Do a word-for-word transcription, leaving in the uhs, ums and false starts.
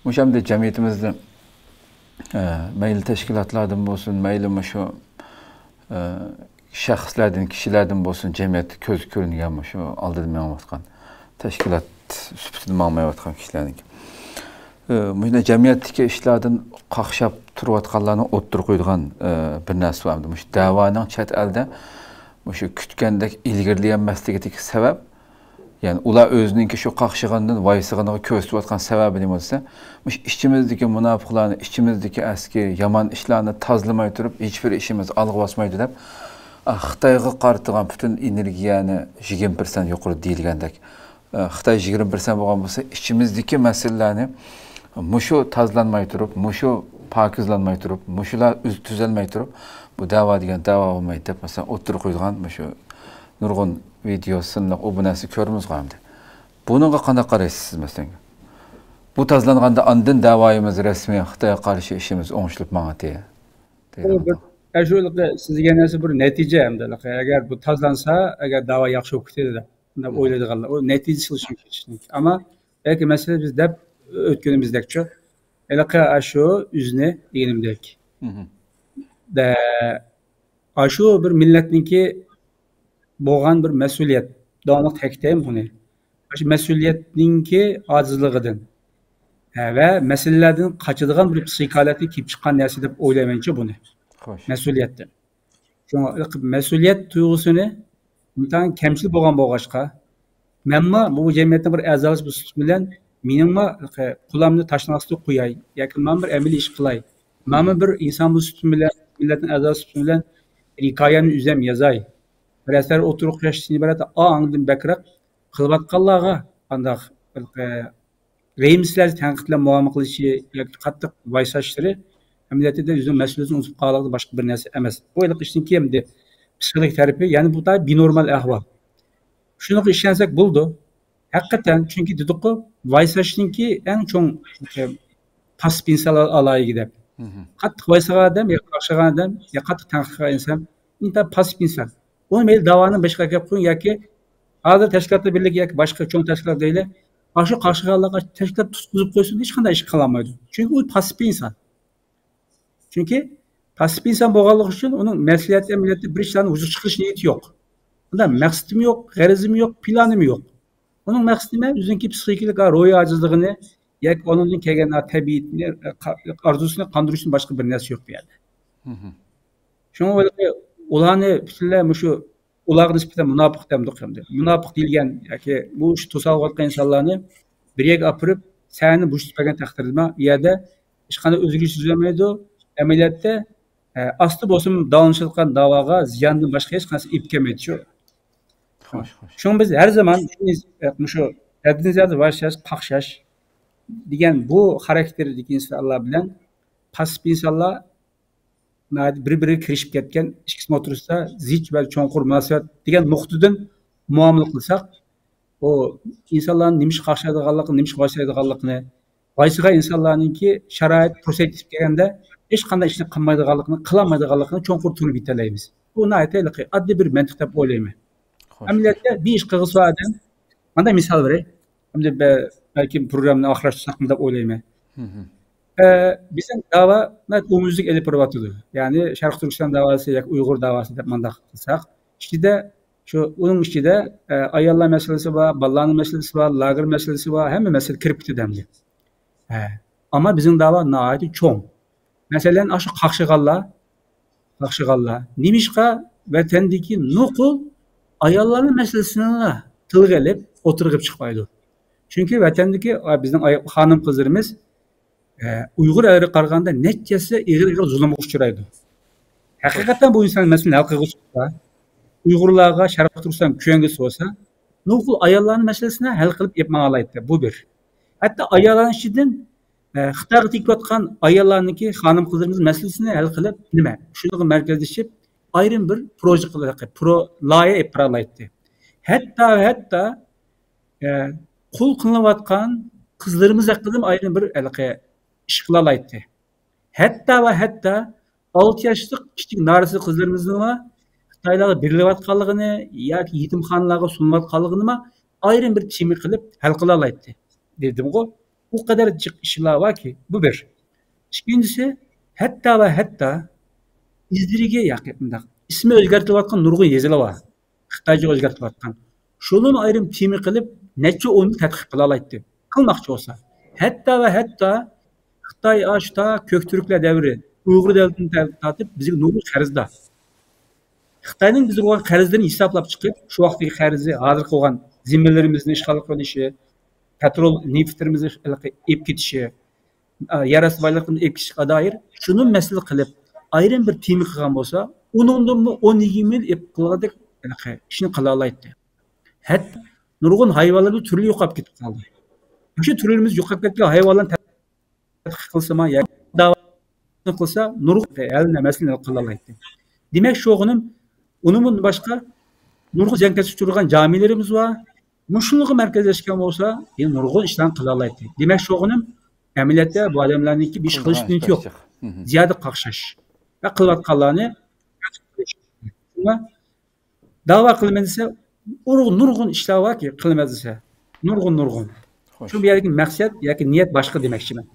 مۇشۇ ئەمدى جەمئىيىتىمىزدە، ئە، مەيلى تەشكىلاتلاردىن بولسۇن، مەيلى مۇشۇ، ئە، شەخسلەردىن، كىشىلەردىن بولسۇن، جەمئىيەتتە كۆزگە كۆرۈنگەن مۇشۇ ئالدىدا مېڭىۋاتقان تەشكىلات سۈپىتىدە ماڭمايۋاتقان كىشىلەرنىڭكى، ئە، مۇشۇنداق جەمئىيەتتىكى ئىشلاردىن قاقشاپ تۇرۇۋاتقانلارنى ئوتتۇرىغا قويىدىغان، ئە، بىر نەرسە بار. مۇشۇ دەۋانىڭ چەت ئەلدە مۇشۇ كۈتكەندەك ئىلگىرىلىيەلمەسلىكىدىكى سەۋەب، يەنى ئۇلار ئۆزىنىڭكى شۇ قاقشىغاندىن، ۋايسىغىنىغا كۆرسىتىۋاتقان سەۋەبى نېمە دېسە، مۇشۇ ئىچىمىزدىكى مۇناپىقلارنى، ئىچىمىزدىكى ئەسكى يامان ئىشلارنى تازىلىماي تۇرۇپ، ھېچبىر ئىشىمىز ئالغا باسمايدۇ دەپ، ئا، خىتايغا قارىتىدىغان پۈتۈن ئېنېرگىيەنى يىگىرمە پىرسەنت يۇقىرى دېيىلگەندەك، ئا، خىتاي يىگىرمە پىرسەنت بولغان بولسا، ئىچىمىزدىكى مەسىلىلەرنى مۇشۇ تازىلانماي تۇرۇپ، مۇشۇ پاكىزلانماي تۇرۇپ، مۇشۇلار ئۈز-، تۈزەلمەي تۇرۇپ، بۇ دەۋا دېگەن دەۋا بولمايدۇ دەپ، مەسىلەن، ئوتتۇرىغا قويىدىغان مۇشۇ نۇرغۇن ۋىدېئو سىنلىق ئۇ بۇ نەرسە كۆرىمىزغۇ ئەمدى. بۇنىڭغا قانداق قارايسىز سىز، مەسىلەن؟ بۇ تازىلانغاندا ئاندىن دەۋايىمىز رەسمىي خىتايغا قارشى ئىشىمىز ئوڭشىلىپ ماڭاتتى، ئۇ دېگەن بىر، ئەشۇ ھېلىقى سىز دېگەن نەرسە بىر نەتىجە ئەمدى. ھېلىقى ئەگەر بۇ تازىلانسا، ئەگەر دەۋا ياخشى بولۇپ كېتىدۇ دەپ، مۇنداق ئويلايدىغانلار. ئۇ نەتىجىسى بولۇشى مۇمكىن ئىشنىڭ. ئەمما بەلكى مەسىلە بىز دەپ ئۆتكىنىمىزدەكچۇ، ھېلىقى ئەشۇ ئۆزىنى دېگىنىمدەك. دە، ئاشۇ بىر مىللەتنىڭكى بولغان بىر مەسئۇلىيەت. داۋاملىق تەكىتلەيمەن بۇنى. ئاشۇ مەسئۇلىيەتنىڭكى ئاجىزلىقىدىن، ھە، ۋە مەسىلىلەردىن قاچىدىغان بىر پسىخىك ھالەتتىن كېلىپ چىققان نەرسە دەپ ئويلايمەنچۇ بۇنى. خوش. مەسئۇلىيەتتىن. شۇڭا مەسئۇلىيەت تۇيغۇسىنى ئىنتايىن كەمچىل بولغان بولغاچقا، مەنمۇ بۇ جەمئىيەتنىڭ بىر ئەزاسى بولۇش سۈپىتىم بىلەن مېنىڭمۇ قولۇمنى تاشنىڭ ئاستىغا قوياي ياكى مەن بىر ئەمەلىي ئىش قىلاي، مەنمۇ بىر ئىنسان بولۇش سۈپىتىم بىلەن، مىللەتنىڭ ئەزاسى سۈپىتىم بىلەن ھېكايەمنى ئۆزۈم يازاي، بىر ئەسەر ئوتتۇرىغا قويۇشتىن ئىبارەت ئاڭدىن بەكرەك قىلىۋاتقانلارغا قانداق، ئە، رەھىمسىز تەنقىد بىلەن مۇئامىلە قىلىشى ياكى قاتتىق ۋايساشلىرى ئەمەلىيەتتە ئۆزىنىڭ مەسئۇلىيىتىنى ئۇنتۇپ قالغان باشقا بىر نەرسە ئەمەس. بۇ ھېلىقى ئىشنىڭكى ئەمدى پسىخىك تەرىپى، يەنى بۇ تا بىنورمال ئەھۋال. شۇنىڭغا ئىشەنسەك بولىدۇ. ھەقىقەتەن، چۈنكى دېدۇققۇ، ۋايساشنىڭكى ئەڭ چوڭ، ئە، پاسسىپ ئىنسانلار ئالاھىدىلىكى دەپ. قاتتىق ۋايسىغان ئادەم يا قاقشىغان ئادەم يا قاتتىق تەنقىد قىلغان ئىنسان ئىنتايىن پاسسىپ ئىنسان. ئۇنى مەيلى داۋانىڭ بېشىغا ئەكەپ قويۇڭ ياكى ھازىر تەشكىلاتلار بىرلىكى ياكى باشقا چوڭ تەشكىلات دەيلى، ئاشۇ قاقشىغانلارغا تەشكىلات تۇتقۇزۇپ قويسۇن، ھېچقانداق ئىش قىلالمايدۇ. چۈنكى ئۇ پاسسىپ ئىنسان. چۈنكى پاسسىپ ئىنسان بولغانلىقى ئۈچۈن ئۇنىڭ مەسئۇلىيەتلىك ئەمەلىيەتتە بىر ئىشلارنى ۋۇجۇدقا چىقىرىش نىيىتى يوق. ئۇندا مەقسىتىمۇ يوق، غەرىزىمۇ يوق، پىلانىمۇ يوق. ئۇنىڭ مەقسىتى نېمە؟ ئۆزىنىڭكى پسىخىكىلىق روھىي ئاجىزلىقىنى ياكى ئۇنىڭدىن كەلگەن تەبىئىتىنى، ئارزۇسىنى قاندۇرۇشتىن باشقا بىر نەرسە يوق بۇ يەردە. شۇڭا ئۇلارنى پۈتۈنلەي مۇشۇ ئۇلارغا نىسبەتەن مۇناپىق دەمدۇق ئەمدى. مۇناپىق دېيىلگەن ياكى بۇ ئىشتا توسالغۇ بولغان ئىنسانلارنى بىر يەرگە ئاپىرىپ، سەھنىنى بوشىتىپ بەرگەن تەقدىردىمۇ، ئۇ يەردە ھېچقانداق ئۆزگىرىش يۈز بەرمەيدۇ. ئەمەلىيەتتە، ئە، ئاستا بولسىمۇ داۋاملىشىۋاتقان داۋاغا زىياندىن باشقا ھېچ نەرسە ئېلىپ كەلمەيدۇ شۇ. خوش، خوش. شۇڭا بىز ھەر زامان شۇنى، ئە، مۇشۇ ھەددىدىن زىيادە ۋايساش، قاقشاش دېگەن بۇ خاراكتېردىكى ئىنسانلار بىلەن پاسسىپ ئىنسانلار ناھايىتى بىر-بىرىگە كىرىشىپ كەتكەن، ئىككىسى ئوتتۇرىسىدا زىچ ۋە چوڭقۇر مۇناسىۋەت دېگەن نۇقتىدىن مۇئامىلە قىلساق، ئۇ ئىنسانلارنى نېمىشقا قاقشايدىغانلىقىنى، نېمىشقا ۋايسايدىغانلىقىنى، ۋايسىغان ئىنسانلارنىڭكى شارائىت پۇرسەت يېتىپ كەلگەندە ھېچقانداق ئىشنى قىلمايدىغانلىقىنى، قىلالمايدىغانلىقىنى چوڭقۇر تونۇپ يېتەلەيمىز. بۇ ناھايىتى ھېلىقى ئاددىي بىر مەنتىق دەپ ئويلايمەن. خوش. ئەمەلىيەتتە بىر ئىش قىلغۇسى بار ئادەم، مانداق مىسال بېرەي. ئەمدى بە-، بەلكىم پروگراممىنى ئاخىرلاشتۇرساقمۇ دەپ ئويلايمەن. ئە، بىزنىڭ داۋا ناھايىتى ئومۇميۈزلۈك ئېلىپ بېرىۋاتىدۇ. يەنى شەرقىي تۈركىستان داۋاسى ياكى ئۇيغۇر داۋاسى دەپ مانداق قىلساق، ئىچىدە شۇ، ئۇنىڭ ئىچىدە، ئە، ئاياللار مەسىلىسى بار، بالىلارنىڭ مەسىلىسى بار، لاگېر مەسىلىسى بار، ھەممە مەسىلە كىرىپ كېتىدۇ ئەمدى. ھە. ئەمما بىزنىڭ داۋا ناھايىتى چوڭ. مەسىلەن، ئاشۇ قاقشىغانلار، قاقشىغانلار نېمىشقا ۋەتەندىكى نوقۇل ئاياللارنىڭ مەسىلىسىنىلا تىلغا ئېلىپ ئوتتۇرىغا چىقمايدۇ؟ چۈنكى ۋەتەندىكى، ئا، بىزنىڭ ئاي-، خانىم-قىزلىرىمىز، ئە، ئۇيغۇر ئەرلىرىگە قارىغاندا نەچچە ھەسسە ئېغىر، ئېغىر زۇلۇمغا ئۇچرايدۇ. ھەقىقەتەن بۇ ئىنسان مەسىلىنى ھەل قىلغۇسى بولسا، ئۇيغۇرلارغا، شەرقىي تۈركىستان كۆيۈنگۈسى بولسا، نوقۇل ئاياللارنىڭ مەسىلىسىنى ھەل قىلىپ ئېلىپ ماڭالايتتى. بۇ بىر. ھەتتا ئاياللارنىڭ ئىچىدىن، ئە، خىتايغا تېگىۋاتقان ئاياللارنىڭكى، خانىم-قىزلىرىمىز مەسىلىسىنى ھەل قىلىپ، نېمە، شۇنىڭغا مەركەزلىشىپ، ئايرىم بىر پروژېكت قىلىپ، پرو-، لايىھە ئېلىپ بارالايتتى. ھەتتا، ھەتتا، ئە، قۇل قىلىنىۋاتقان قىزلىرىمىز ھەققىدىمۇ ئايرىم بىر ھېلىقى ئىش قىلالايتتى. ھەتتا ۋە ھەتتا ئالتە ياشلىق كىچىك نارەسىدە قىزلىرىمىزنىڭمۇ خىتايلارغا بېرىلىۋاتقانلىقىنى ياكى يېتىمخانىلارغا سۇنۇلۇۋاتقانلىقىنىمۇ ئايرىم بىر تېما قىلىپ ھەل قىلالايتتى. دېدىمغۇ؟ ئۇ قەدەر جىق ئىشلار باركى، بۇ بىر. ئىككىنچىسى، ھەتتا ۋە ھەتتا ئىزدىرىگە ياقى مۇنداق ئىسمى ئۆزگەرتىلىۋاتقان نۇرغۇن يېزىلار بار. خىتايچە ئۆزگەرتىۋاتقان. شۇنىمۇ ئايرىم تېما قىلىپ، نەچچە ئون يىل تەتقىق قىلالايتتى. قىلماقچى بولسا. ھەتتا ۋە ھەتتا خىتاي ئاشۇ تا كۆك تۈركلەر دەۋرى، ئۇيغۇر دۆلىتىدىن تارتىپ بىزگە نۇرغۇن قەرزدار. خىتاينىڭ بىزگە بولغان قەرزلىرىنى ھېسابلاپ چىقىپ، شۇ ۋاقىتتىكى قەرزى، ھازىرقى بولغان زېمىنلىرىمىزنى ئىشغال قىلىۋېلىشى، پەترول نېفىتلىرىمىزنى ئېلىپ كېتىشى، يەر ئاستى بايلىقىمىزنى ئېلىپ كېتىشكە دائىر شۇنى مەسىلە قىلىپ، ئايرىم بىر تېما قىلغان بولسا، ئۇنىڭدىنمۇ ئون يىگىرمە يىل ئېلىپ قىلغۇدەك ئىشنى قىلالايتتى. ھەتتا نۇرغۇن ھايۋانلارنىڭ تۈرلىرى يوقاپ كېتىپ قالدى. مۇشۇ تۈرلىرىمىز يوقاپ كەتكەن ھايۋانلارنى تەتقىق قىلسىمۇ ياكى داۋا قىلسا، نۇرغۇن ئەلنە مەسىلىنى ھەل قىلالايتتى. دېمەك، شۇغىنىم، ئۇنىڭدىن باشقا نۇرغۇن زىيانكەشلىككە ئۇچرىغان جامىلىرىمىز بار. مۇشۇنىڭغا مەركەزلەشكەن بولسا، يەنە نۇرغۇن ئىشلارنى قىلالايتتى. دېمەك، شۇغىنىم، ئەمەلىيەتتە بۇ ئادەملەرنىڭكى بىر ئىش قىلىش نىيىتى يوق. زىيادە قاقشاش ۋە قىلىۋاتقانلارنى شۇڭا داۋا قىلىمەن دېسە، ئۇرغۇ-، نۇرغۇن ئىشلار باركى، قىلىمەن دېسە، نۇرغۇن، نۇرغۇن. شۇ بۇ يەردىكى مەقسەت ياكى نىيەت باشقا دېمەكچىمەن.